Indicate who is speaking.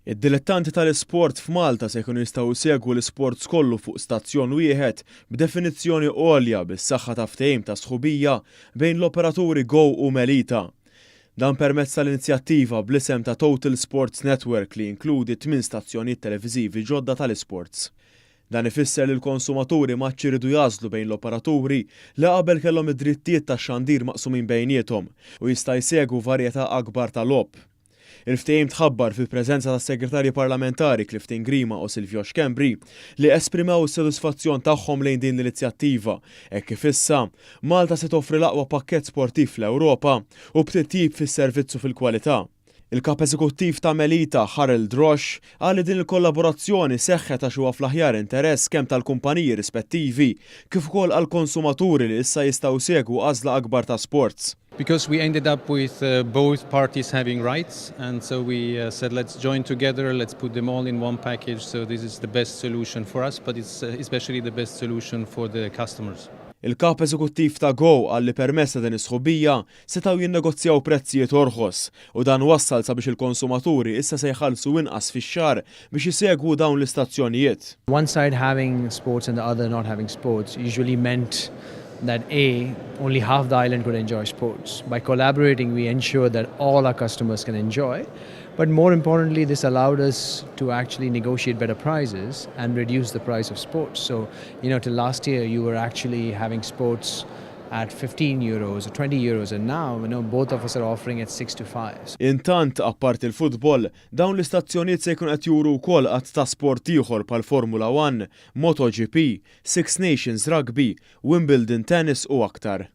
Speaker 1: Id-dilettanti tal-isport f'Malta se jkunu jistgħu jsegwu l-isports kollu fuq stazzjon wieħed b'definizzjoni għolja bis-saħħa ta' ftehim ta' sħubija bejn l-operaturi Go u Melita. Dan permezz tal-inizjattiva bl-isem ta' Total Sports Network li jinkludi tmien stazzjonijiet televiżivi ġodda tal-isports. Dan ifisser li l-konsumaturi m'għadx iridu jagħżlu bejn l-operaturi li qabel kellhom id-drittijiet tax-xandir maqsumin bejniethom u jista' jsegwu varjetà akbar ta' logħob. Il-ftehim tħabbar fil-preżenza tas-Segretarji Parlamentari Clifton Grima u Silvio Schembri li esprimew is-sodisfazzjon tagħhom lejn din l-inizjattiva hekk kif issa Malta se toffri l-aqwa pakkett sportiv fl-Ewropa u b'titjib fis-servizz u fil-kwalità. Il-Kap Eżekuttiv ta' Melita, Harold Roche, qal li din il-kollaborazzjoni seħħet għax huwa fl-aħjar interess kemm tal-kumpaniji rispettivi kif ukoll għall-konsumaturi li issa jistgħu jsegwu għażla akbar ta' sports.
Speaker 2: Because we ended up with both parties having rights, and so we said, "Let's join together, let's put them all in one package." So this is the best solution for us, but it's especially the best solution for the customers.
Speaker 1: Il-kap eżekuttiv ta' Go qal li permezz ta' din is-sħubija setgħu jinnegozjaw prezzijiet orħos u dan wassal sabiex il-konsumaturi issa se jħallsu inqas fix-xahar biex isegwu dawn l-istazzjonijiet.
Speaker 3: One side having sports and the other not having sports usually meant that A, only half the island could enjoy sports. By collaborating, we ensured that all our customers can enjoy. But more importantly, this allowed us to actually negotiate better prices and reduce the price of sports. So till last year, you were actually having sports at €15 or €20, and now both of us are offering at 6 to 5.
Speaker 1: Intant, apart il-futbol, dawn l-istazzjonijiet se jkun qed juru wkoll għadd ta' sport ieħor bħal Formula 1, MotoGP, Six Nations Rugby, Wimbledon Tennis u aktar.